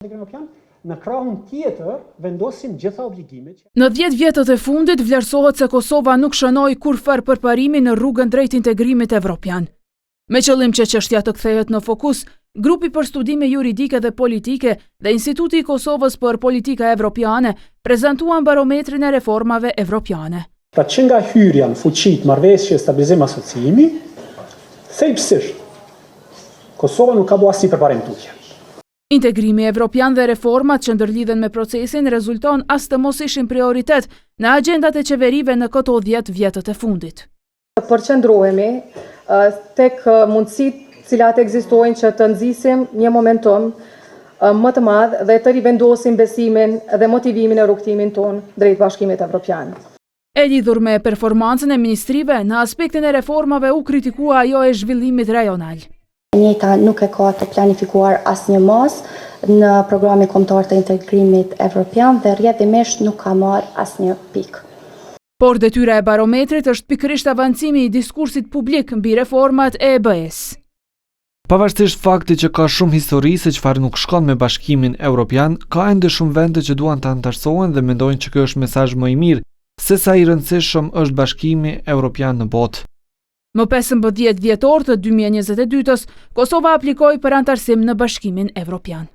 Integrim Evropian, në krahun tjetër vendosim gjitha obligimet. Në 10 vjetët e fundit vlerësohet se Kosova nuk shënoi kurrfarë përparimi në rrugën drejt integrimit evropian. Me qëllim që çështja të kthehet në fokus, Grupi për Studime Juridike dhe Politike dhe Instituti i Kosovës për Politika Evropiane prezantuan barometrin e reformave evropiane. Pra që nga hyrja në fuqi të marrëveshjes stabilizim asociimi, thelbësisht Kosova nuk ka bërë asnjë përparim tutje. Integrimi evropian dhe reformat që ndërlidhen me procesin rezulton as të mos ishin prioritet në agjendat e qeverive në këto 10 vjetët e fundit. Të përqendrohemi tek mundësitë cilat ekzistojnë që të nxisim një momentum më të madh dhe të rivendosim besimin dhe motivimin e rrugëtimin tonë drejt Bashkimit Evropian. E lidhur me performancën e ministrive, në aspektin e reformave u kritikua ajo e zhvillimit rajonal. E njëjta nuk e ka të planifikuar asnjë masë në programin kombëtar të integrimit evropian dhe rrjedhimisht nuk ka marrë asnjë pikë. Por detyra e barometrit është pikërisht avancimi i diskursit publik mbi reformat e BE-së. Pavarësisht faktit që ka shumë histori se çfarë nuk shkon me Bashkimin Evropian, ka ende shumë vende që duan të anëtarësohen dhe mendojnë që ky është mesazh më i mirë se sa i rëndësishëm është Bashkimi Evropian në botë. Më 15 dhjetor të 2022-s, Kosova aplikoi për anëtarësim në Bashkimin Evropian.